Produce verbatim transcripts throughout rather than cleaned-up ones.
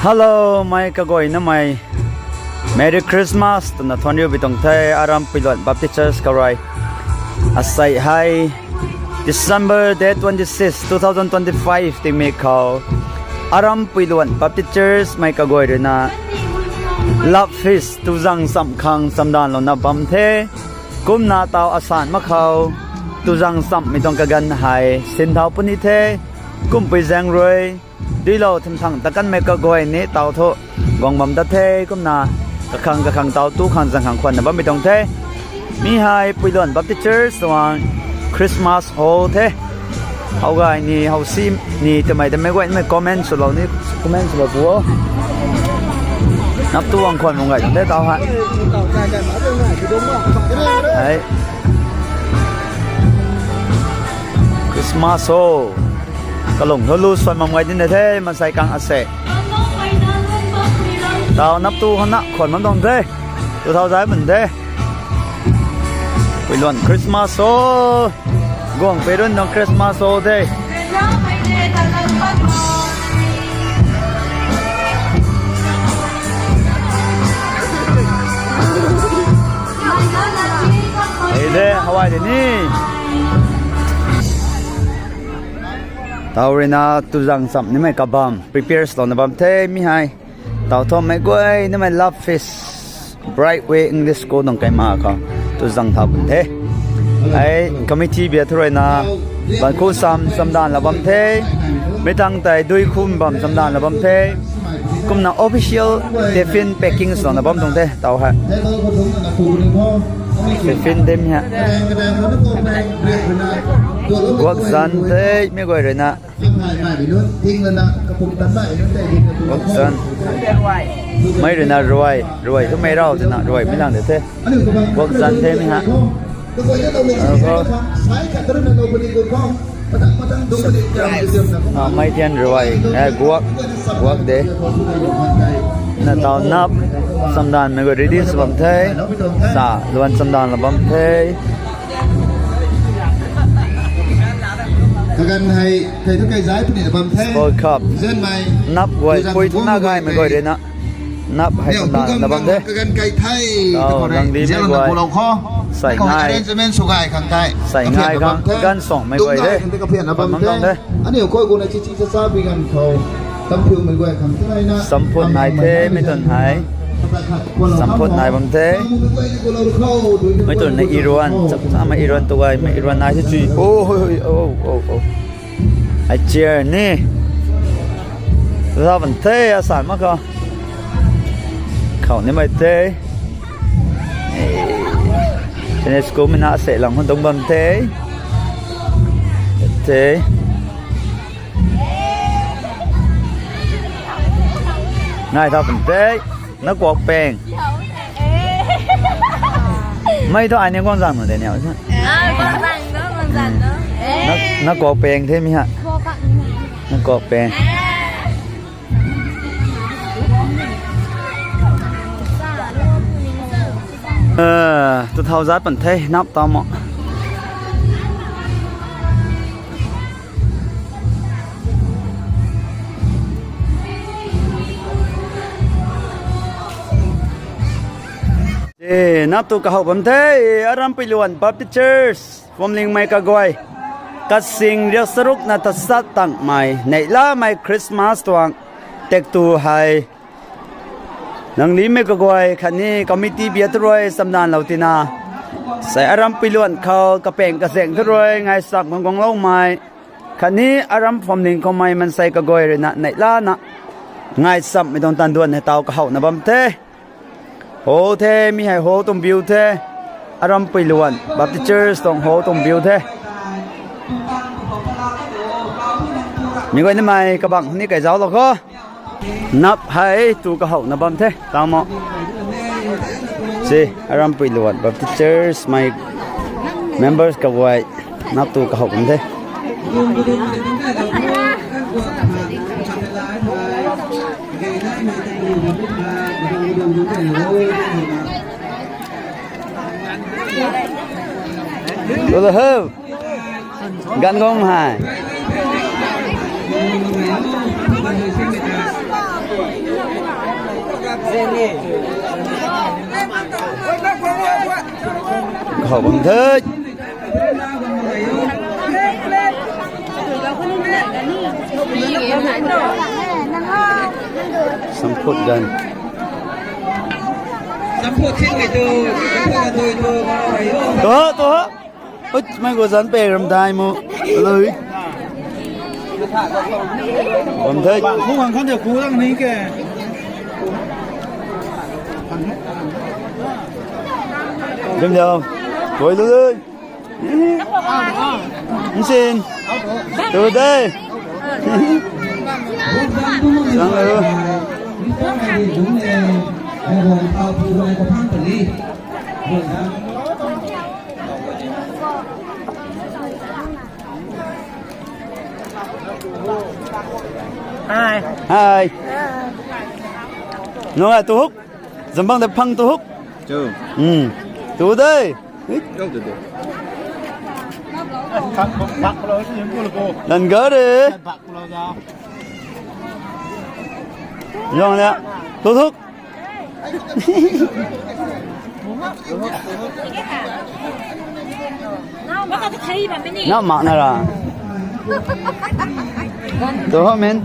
Hello, mei kaguayna mei. Merry Christmas twna thuanriu bi tuang the, Aram Puiluan Baptist Church khou rui. Asei hei December date twenty-six, two thousand twenty-five tingmik khou Aram Puiluan Baptist Church mei kaguay ruina Love Feast tuzang chamv khang chamdanlouna bam the. Kumna taw asan mak khou tuzang chamvmei tuang kaganv hei sinthau puni the. Kumpui zaeng rui duilou thimthang ta kanmei kaguay ni taw thu guang bam dat the. Kumna kakhang kakhang taw tu khang zang khang khwanna bammei tuang the. Mi hei Puiluan Baptist Church tuang Christmas Hall the. How gay ni, how si ni twmei ta meic guaymei comment swlou ni, comment swlou pu o. Nap tu guang khwan mung gay tuang the taw hei. Hei Christmas ho. Kalung thu lu suan bam gay dina the, mansei kang ase. Taw nap tu khang na khwan bam tuang the. Tu thau zai bun the. Puiluan Christmas ho. Guang pei run tuang Christmas ho the. Hei de, how gay de ni. Taw ruina tuzang chamv nimei kabam prepare swlouna bam the mi hei. Taw thu meic guay nimei Love Feast, Bright Way English School tuang kaima khou tuzang thau bun the. Hei committee bia thu ruina bankhu sam chamdanlou bam the. Mi tang tei dui khum bam chamdanlou bam the. Kumna official tiffin packing swlouna bam tuang the taw hei. Tiffin dem hei. Guak zan the meic guay ruina. Guak zan. Mei ruina ruai, ruai thu mei rau twna ruaimei lang de the. Guak zan the mi hei. Mei tian ruai, guak, guak de. Na taw nap chamdanmei guay ready sw bam the. Sa luan chamdanlou bam the. Kaganv hei kei thu kei zai puni na bam the. World Cup. Nap guay pui thuna gaymei guay ruina nap hei chamdanlou bam the. Kaganv kei the. Taw nang di mei guay. Sai ngai. Arrangement sw gay khang the. Sai ngai khang ganv suangmei guay de. Kaphianna bam the. Aniu khou guna chichi chacha bi ganv khou. Champhut nai the mei twn hei. Champhut nai bam the. Mei twn na iruan, chapchamei iruan tu gaymei iruan nai the chui. Ai chair ni. Za bam the asan mak khou. Khou nimei the. Sunday school mei na ase lang hun tuang bam the. The. Nai thau pun the. Na kuak peng. Mei thu ai ni guang zang nu de ni. Na kuak peng the mi hei. Na kuak peng. Tu thau zat pan the nap ta mo. Nap tu kahou bam the, Aram Puiluan Baptist Church, Phwamlingmei kaguay. Kasing riak charuk na tasat tangmei, neihlamei Christmas tuang, tektu hei. Nang limei kaguay khatni committee bia thu rui chamdanlou tina. Sei Aram Puiluan khou kapeng kazaeng thu rui ngaisak guangloumei. Khatni Aram Phwamling khoumei mansei kaguay ruina neihlana. Ngaisammei tuang tanduan hei taw kahouna bam the. Hall the, mi hei hall tuang view the. Aram Puiluan Baptist Church tuang hall tuang view the. Mi guay nimei kabang ni kaizauclou kho. Nap hei tu kahouna bam the, tamo. Si, Aram Puiluan Baptist Church mei members kaguay nap tu kahou bam the. Ganv guang hei. Khou bam the. Samphut gan. Samphut thing tu, samphut tu tu. To, to. Ui, mei khou zanc pek ram dai mu. Lui. Bam the. Bang khou khang khan de khou lang ni ke. Dim diau. Koi lu lui. Nsin. Tu de. Sang lu. Hi. Hi. Nungai tu huk. Zambang de phang tu huk. Chu. Hmm. Tu de. Hei. Go tu de. Lan ga de. Yong le. Tu thuk. Nau mak na ra. Tu ho min.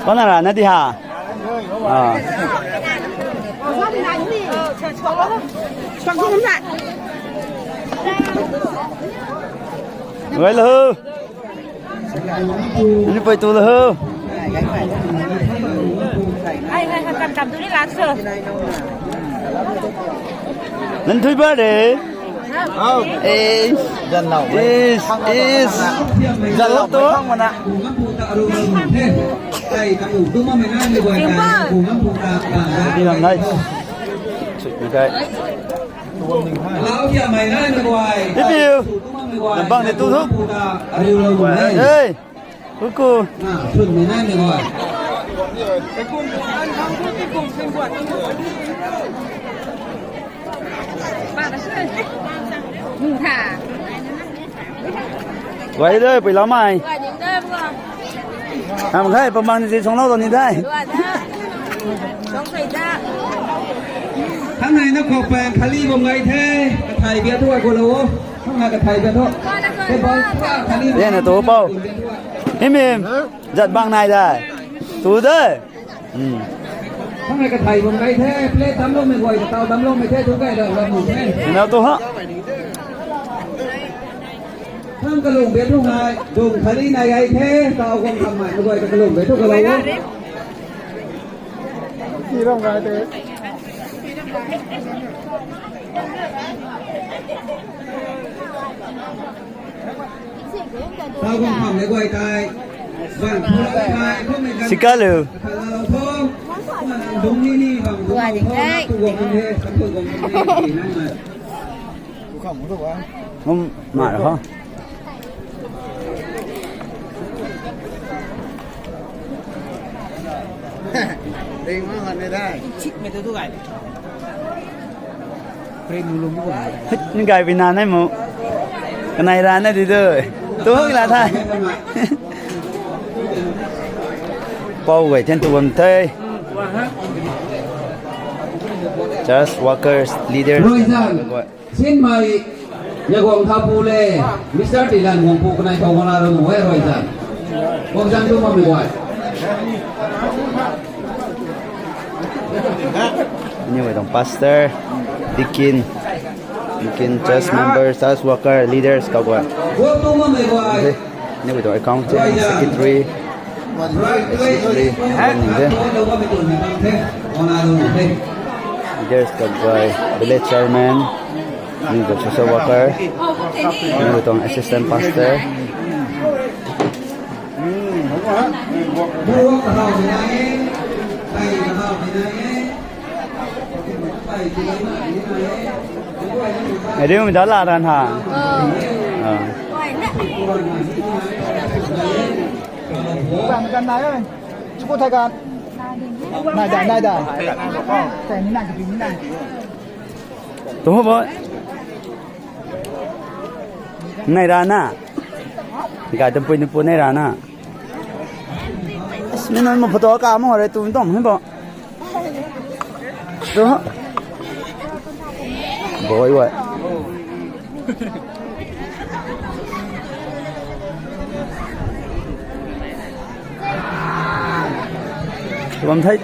Kau na ra na di ha. Ah. Wei lo. Ni pui tu lo. Ai, ai, ai, kam, kam tu ni la sw. Nan thui ba de. Is. Jan lau. Is, is. Jan lau tu. Mana. Ni lam nai. Lau ya mai nai na guai. Ipiu. Nang bang ni tu thu. Hey. Kuku. Guay de, pui lau mai. Nam khai pamang ni song lau tau ni dai. Thang nai na khou pang khali bam ngai the. Kathai bia thu ai khou lo. Thang nai kathai bia thu. Te bam khali. Ye na tu pau. Him him. Zat bang nai dai. Tu de. Hmm. Thang nai kathai bam ngai the. Plate dam lo mei guay, katau dam lo mei the, tu kai da lam mu the. Nau tu ha. Thang kalung bia thu ngai, dung khali nai gai the, tau guang tham mai, mei guay ka kalung bia thu ka lo. Ki rong ngai the. Tau guang tham mei guay tai. Bang thu lau tai, khou mei gan. Sika lu. Kha lau tho. Dung ni ni bang thu lau tho. Tu guang tham the, kan tu guang tham the. Hum, ma ho. Ding ma han ne dai. Chit me tu tu gai. Ni gai bina nai mu. Kanai ra na di tu. Tu la tha. Pau gai then tu bam the. Church workers, leaders. Roizan. Sinmei, Nyaguang Thapu le, Mister Tilan Guangpu kanei khou guang la ru nu e rui zan. Guang zan tu ma mei guay. Ni mei tuang pastor, deacon, deacon, church member, church worker, leaders khou guay. Guang tu ma mei guay. Ni mei tuang accountant, secretary, secretary, guang ning de. Leaders khou guay, village chairman, ni mei tuang social worker, ni mei tuang assistant pastor. Eri mei da la ran ha. Ah. Bam kan nai oi. Chuku thai kan. Nai da, nai da. Thai ni nai, ni nai. Tu ho bo. Nai ra na. Ga tam pui ni pu nai ra na. As, mi nunc ma photo ka mo re tu tom hei bo. Tu. Boi wai. Bam thei.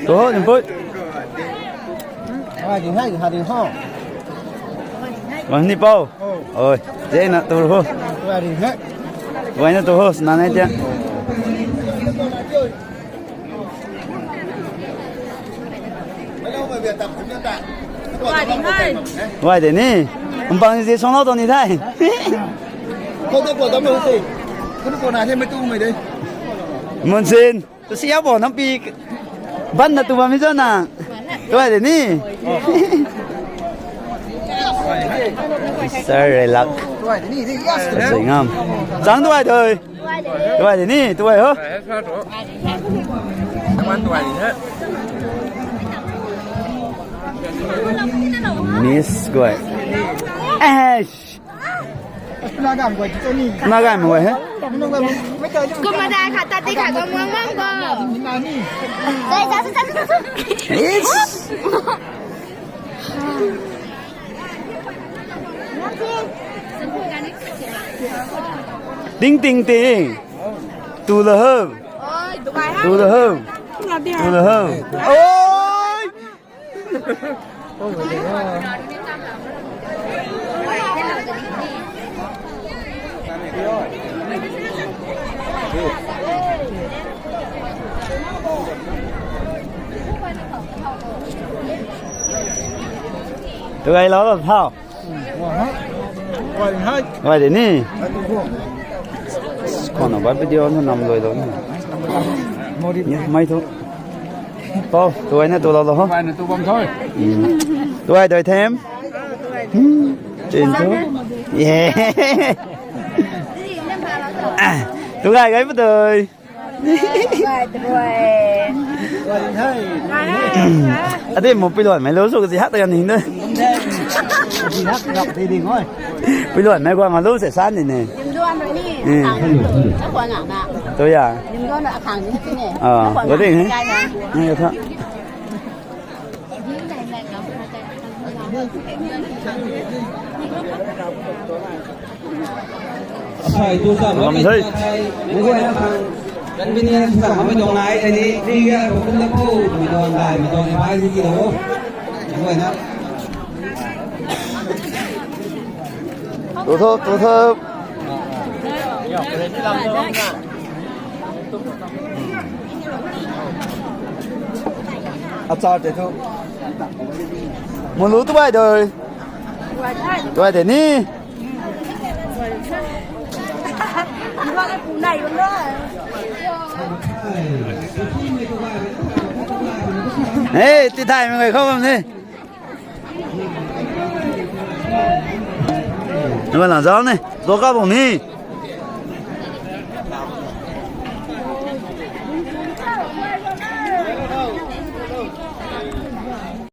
Tu ho, Nimpui. Wai ding hei, ha ding ho. Wang ni pau. Oi, je na tu ho. Wai ding hei. Wai na tu ho, sna nai tia. Wai de ni. Umpang si song lau tu ni thai. Kau ta kau ta mei se. Kau ta kau na the mei tu mei de. Munsin. Tu si abo nam pi ban na tu bam mi zo na. Tu ai de ni. Sir Relak. Zai ngam. Chang tu ai de. Tu ai de ni, tu ai ho. Miss guay. Eish. Nagam guay tu ni. Nagam guay he. Kumma dai khat tat di khat ko muang muang ko. Ni nai ni. Eish. Ting ting ting. Tu la ho. Tu la ho. Tu la ho. Oi. Tu ai lo lo thau. Wai de ni. Khou na bai video na nam loi lo ni. Ni mai thu. Pau, tu ai na tu lo lo ho. Wai na tu bam thoi. Hmm. Tu ai doi them. Hmm. Chin thu. Yeah. Ah, tu gai gai pu doi. Adi mo pilon mai lo so kasi hat ta kan hing de. Pilon mai guang lo se san ni ne. Dim duan ni. Hmm. Khang ni. Sa khwan nga na. Tu ya. Dim duan na khang ni ne. Ah, khwan nga. Ni ka tha. Asai tu sa. Lam thei. Convenience sa, mei tuang nai tei ni, ni ga, kum na pu, mei tuang dai, mei tuang bai ni ki lo. Mei na. Tu thu, tu thu. Achar tei thu. Mulu tu bai doi. Tu bai de ni. Hey, ti thai mei khou bam ni. Ni ba na zau ni. Do ka bam ni.